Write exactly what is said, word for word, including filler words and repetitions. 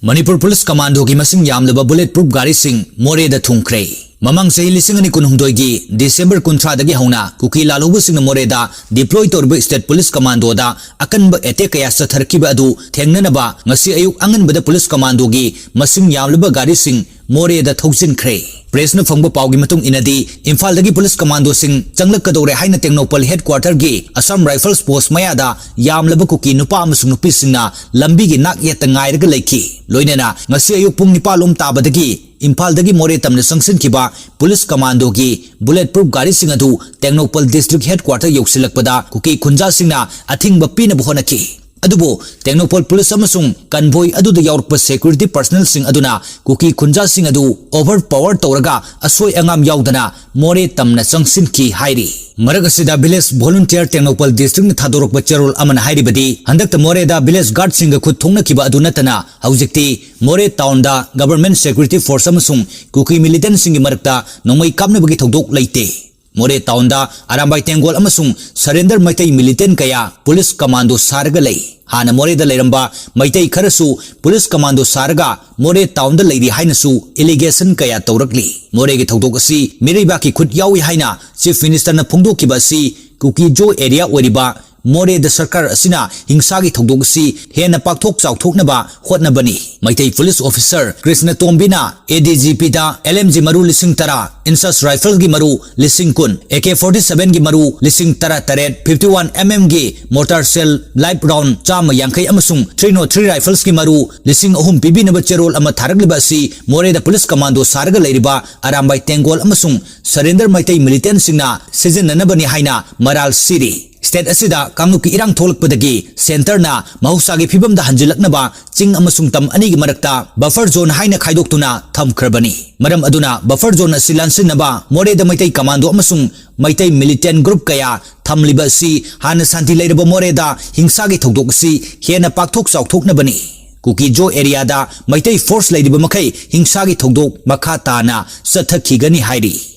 Manipur police ꯀꯃꯥꯟꯗꯣꯒꯤ ꯃꯁꯤꯡ ꯌꯥꯝꯂꯕ bullet proof ꯒꯥꯔꯤꯁꯤꯡ ꯃꯣꯔꯦꯗ ꯊꯨꯡꯈ꯭ꯔꯦ꯫ ꯃꯃꯥꯡ ꯆꯍꯤ ꯂꯤꯁꯤꯡ ꯑꯅꯤ ꯀꯨꯟꯍꯨꯝꯗꯣꯏꯒꯤ ꯗꯤꯁꯦꯝꯕꯔ ꯀꯨꯟꯊ꯭ꯔꯥꯗꯒꯤ ꯍꯧꯅ ꯀꯨꯀꯤ ꯂꯥꯜꯍꯧꯕꯁꯤꯡꯅ ꯃꯣꯔꯦꯗ ꯗꯤꯄ꯭ꯂꯣꯏ ꯇꯧꯔꯤꯕ ꯁ꯭ꯇꯦꯠ ꯄꯨꯂꯤꯁ ꯀꯃꯥꯟꯗꯣꯗ ꯑꯀꯟꯕ ꯑꯦꯇꯦꯛ ꯀꯌꯥ ꯆꯠꯊꯔꯛꯈꯤꯕ ꯑꯗꯨ ꯊꯦꯡꯅꯅꯕ ꯉꯁꯤ ꯑꯌꯨꯛ ꯑꯉꯟꯕꯗ ꯄꯨꯂꯤꯁ ꯀꯃꯥꯟꯗꯣꯒꯤ ꯃꯁꯤꯡ ꯌꯥꯝꯂꯕ ꯒꯥꯔꯤꯁꯤꯡ ꯃꯣꯔꯦꯗ ꯊꯧꯖꯤꯟꯈ꯭ꯔꯦ꯫ ꯄ꯭ꯔꯦꯁꯅ ꯐꯪꯕ ꯄꯥꯎꯒꯤ ꯃꯇꯨꯡ ꯏꯟꯅꯗꯤ, ꯏꯝꯐꯥꯜꯗꯒꯤ ꯄꯨꯂꯤꯁ ꯀꯃꯥꯟꯗꯣꯁꯤꯡ ꯆꯪꯂꯛꯀꯗꯧꯔꯦ ꯍꯥꯏꯅ ꯇꯦꯡꯅꯧꯄꯜ ꯍꯦꯗꯀ꯭ꯋꯥꯇꯔꯒꯤ ꯑꯁꯥꯝ ꯔꯥꯏꯐꯜꯁ ꯄꯣꯁ꯭ꯠ ꯃꯌꯥꯗ ꯌꯥꯝꯂꯕ ꯀꯨꯀꯤ ꯅꯨꯄꯥ ꯑꯃꯁꯨꯡ ꯅꯨꯄꯤꯁꯤꯡꯅ ꯂꯝꯕꯤꯒꯤ ꯅꯥꯛ ꯌꯦꯠꯇ ꯉꯥꯏꯔꯒ ꯂꯩꯈꯤ꯫ ꯂꯣꯏꯅꯅ ꯉꯁꯤ ꯑꯌꯨꯛ ꯄꯨꯡ ꯅꯤꯄꯥꯜ ꯂꯣꯝ ꯇꯥꯕꯗꯒꯤ ꯏꯝꯐꯥꯜꯗꯒꯤ ꯃꯣꯔꯦ ꯇꯝꯅ ꯆꯪꯁꯤꯟꯈꯤꯕ ꯄꯨꯂꯤꯁ ꯀꯃꯥꯟꯗꯣꯒꯤ ꯕꯨꯂꯦꯠ ꯄ꯭ꯔꯨꯐ ꯒꯥꯔꯤꯁꯤꯡ ꯑꯗꯨ ꯇꯦꯡꯅꯧꯄꯜ ꯗꯤꯁꯇ꯭ꯔꯤꯛ ꯍꯦꯗꯀ꯭ꯋꯥꯇꯔ ꯌꯧꯁꯤꯜꯂꯛꯄꯗ ꯀꯨꯀꯤ ꯈꯨꯟꯖꯥꯁꯤꯡꯅ ꯑꯊꯤꯡꯕ ꯄꯤꯅꯕ ꯍꯣꯠꯅꯈꯤ꯫ ꯑꯗꯨꯕꯨ ꯇꯦꯡꯅꯧꯄꯜ ꯄꯨꯂꯤꯁ ꯑꯃꯁꯨꯡ ꯀꯟꯚꯣꯏ ꯑꯗꯨꯗ ꯌꯥꯎꯔꯛꯄ ꯁꯦꯀ꯭ꯌꯨꯔꯤꯇꯤ ꯄꯔꯁꯅꯦꯜꯁꯤꯡ ꯑꯗꯨꯅ ꯀꯨꯀꯤ ꯈꯨꯟꯖꯥꯁꯤꯡ ꯑꯗꯨ ꯑꯣꯚꯔ ꯄꯥꯋꯔ ꯇꯧꯔꯒ ꯑꯁꯣꯏ ꯑꯉꯥꯝ ꯌꯥꯎꯗꯅ ꯃꯣꯔꯦ ꯇꯝꯅ ꯆꯪꯁꯤꯟꯈꯤ ꯍꯥꯏꯔꯤ꯫ ꯃꯔꯛ ꯑꯁꯤꯗ ꯚꯤꯂꯦꯖ ꯚꯣꯂꯨꯟꯇꯤꯌꯔ ꯇꯦꯡꯅꯧꯄꯜ ꯗꯤꯁꯇ꯭ꯔꯤꯛꯅ ꯊꯥꯗꯣꯔꯛꯄ ꯆꯦꯔꯣꯜ ꯑꯃꯅ ꯍꯥꯏꯔꯤꯕꯗꯤ, ꯍꯟꯗꯛꯇ ꯃꯣꯔꯦꯗ ꯚꯤꯂꯦꯖ ꯒꯥꯔꯗꯁꯤꯡꯒ ꯈꯨꯠ ꯊꯣꯛꯅꯈꯤꯕ ꯑꯗꯨ ꯅꯠꯇꯅ ꯍꯧꯖꯤꯛꯇꯤ ꯃꯣꯔꯦ ꯇꯥꯎꯟꯗ ꯒꯚꯔꯟꯃꯦꯟꯠ ꯁꯦꯀ꯭ꯌꯨꯔꯤꯇꯤ ꯐꯣꯔꯁ ꯑꯃꯁꯨꯡ ꯀꯨꯀꯤ ꯃꯤꯂꯤꯇꯦꯟꯠꯁꯤꯡꯒꯤ ꯃꯔꯛꯇ ꯅꯣꯡꯃꯩ ꯀꯥꯞꯅꯕꯒꯤ ꯊꯧꯗꯣꯛ ꯂꯩꯇꯦ꯫ ꯃꯣꯔꯦ ꯇꯥꯎꯟꯗ ꯑꯔꯥꯝꯕꯥꯏ ꯇꯦꯡꯒꯣꯜ ꯑꯃꯁꯨꯡ ꯁꯔꯦꯟꯗꯔ ꯃꯩꯇꯩ ꯃꯤꯂꯤꯇꯦꯟꯠ ꯀꯌꯥ ꯄꯨꯂꯤꯁ ꯀꯃꯥꯟꯗꯣ ꯁꯥꯔꯒ ꯂꯩ꯫ ꯍꯥꯟꯅ ꯃꯣꯔꯦꯗ ꯂꯩꯔꯝꯕ ꯃꯩꯇꯩ ꯈꯔꯁꯨ ꯄꯨꯂꯤꯁ ꯀꯃꯥꯟꯗꯣ ꯁꯥꯔꯒ ꯃꯣꯔꯦ ꯇꯥꯎꯟꯗ ꯂꯩꯔꯤ ꯍꯥꯏꯅꯁꯨ ꯑꯦꯂꯤꯒꯦꯁꯟ ꯀꯌꯥ ꯇꯧꯔꯛꯂꯤ꯫ ꯃꯣꯔꯦꯒꯤ ꯊꯧꯗꯣꯛ ꯑꯁꯤ ꯃꯤꯔꯩꯕꯥꯛꯀꯤ ꯈꯨꯠ ꯌꯥꯎꯏ ꯍꯥꯏꯅ ꯆꯤꯐ ꯃꯤꯅꯤꯁꯇꯔꯅ ꯐꯣꯡꯗꯣꯛꯈꯤꯕ ꯑꯁꯤ ꯀꯨꯀꯤ ꯖꯣ ꯑꯦꯔꯤꯌꯥ ꯑꯣꯏꯔꯤꯕ ꯃꯣꯔꯦꯗ ꯁꯔꯀꯥꯔ ꯑꯁꯤꯅ ꯍꯤꯡꯁꯥꯒꯤ ꯊꯧꯗꯣꯛ ꯑꯁꯤ ꯍꯦꯟꯅ ꯄꯥꯛꯊꯣꯛ ꯆꯥꯎꯊꯣꯛꯅꯕ ꯍꯣꯠꯅꯕꯅꯤ꯫ ꯃꯩꯇꯩ ꯄꯨꯂꯤꯁ ꯑꯣꯐꯤꯁꯥꯔ ꯀ꯭ꯔꯤꯁꯅ ꯇꯣꯝꯕꯤꯅ ꯑꯦ ꯗꯤ ꯖꯤ ꯄꯤꯗ ꯑꯦꯜ ꯑꯦꯝ ꯖꯤ ꯃꯔꯨ ꯂꯤꯁꯤꯡ ꯇꯔꯥ, ꯏꯟꯁꯥꯁ ꯔꯥꯏꯐꯜꯒꯤ ꯃꯔꯨ ꯂꯤꯁꯤꯡ ꯀꯨꯟ, ꯑꯦ ꯀꯦ ꯐꯣꯔꯇꯤ ꯁꯚꯦꯟꯒꯤ ꯃꯔꯨ ꯂꯤꯁꯤꯡ ꯇꯔꯥ ꯇꯔꯦꯠ, ꯐꯤꯐꯇꯤ ꯋꯥꯟ ꯑꯦꯝ ꯑꯦꯝꯒꯤ ꯃꯣꯔꯇꯥꯔ ꯁꯦꯜ, ꯂꯥꯏꯐ ꯔꯥꯎꯟ ꯆꯥꯝꯃ ꯌꯥꯡꯈꯩ ꯑꯃꯁꯨꯡ ꯊ꯭ꯔꯤ ꯅꯣꯠ ꯊ꯭ꯔꯤ ꯔꯥꯏꯐꯜꯁꯀꯤ ꯃꯔꯨ ꯂꯤꯁꯤꯡ ꯑꯍꯨꯝ ꯄꯤꯕꯤꯅꯕ ꯆꯦꯔꯣꯜ ꯑꯃ ꯊꯥꯔꯛꯂꯤꯕ ꯑꯁꯤ ꯃꯣꯔꯦꯗ ꯄꯨꯂꯤꯁ ꯀꯃꯥꯟꯗꯣ ꯁꯥꯔꯒ ꯂꯩꯔꯤꯕ ꯑꯔꯥꯝꯕꯥꯏ ꯇꯦꯡꯒꯣꯜ ꯑꯃꯁꯨꯡ ꯁꯔꯦꯟꯗꯔ ꯃꯩꯇꯩ ꯃꯤꯂꯤꯇꯦꯟꯠꯁꯤꯡꯅ ꯁꯤꯖꯤꯟꯅꯅꯕꯅꯤ ꯍꯥꯏꯅ ꯃꯔꯥꯜ ꯁꯤꯔꯤ꯫ ꯁ꯭ꯇꯦꯠ ꯑꯁꯤꯗ ꯀꯥꯡꯂꯨꯞꯀꯤ ꯏꯔꯥꯡ ꯊꯣꯛꯂꯛꯄꯗꯒꯤ ꯁꯦꯟꯇꯔꯅ ꯃꯍꯧꯁꯥꯒꯤ ꯐꯤꯕꯝꯗ ꯍꯟꯖꯤꯜꯂꯛꯅꯕ ꯆꯤꯡ ꯑꯃꯁꯨꯡ ꯇꯝ ꯑꯅꯤꯒꯤ ꯃꯔꯛꯇ ꯕꯐꯔ ꯖꯣꯟ ꯍꯥꯏꯅ ꯈꯥꯏꯗꯣꯛꯇꯨꯅ ꯊꯝꯈ꯭ꯔꯕꯅꯤ꯫ ꯃꯔꯝ ꯑꯗꯨꯅ ꯕꯐꯔ ꯖꯣꯟ ꯑꯁꯤ ꯂꯥꯟꯁꯤꯟꯅꯕ ꯃꯣꯔꯦꯗ ꯃꯩꯇꯩ ꯀꯃꯥꯟꯗꯣ ꯑꯃꯁꯨꯡ ꯃꯩꯇꯩ ꯃꯤꯂꯤꯇꯦꯟꯠ ꯒ꯭ꯔꯨꯞ ꯀꯌꯥ ꯊꯝꯂꯤꯕ ꯑꯁꯤ ꯍꯥꯟꯅ ꯁꯥꯟꯇꯤ ꯂꯩꯔꯕ ꯃꯣꯔꯦꯗ ꯍꯤꯡꯁꯥꯒꯤ ꯊꯧꯗꯣꯛ ꯑꯁꯤ ꯍꯦꯟꯅ ꯄꯥꯛꯊꯣꯛ ꯆꯥꯎꯊꯣꯛꯅꯕꯅꯤ꯫ ꯀꯨꯀꯤ ꯖꯣ ꯑꯦꯔꯤꯌꯥꯗ ꯃꯩꯇꯩ ꯐꯣꯔꯁ ꯂꯩꯔꯤꯕ ꯃꯈꯩ ꯍꯤꯡꯁꯥꯒꯤ ꯊꯧꯗꯣꯛ ꯃꯈꯥ ꯇꯥꯅ ꯆꯠꯊꯈꯤꯒꯅꯤ ꯍꯥꯏꯔꯤ꯫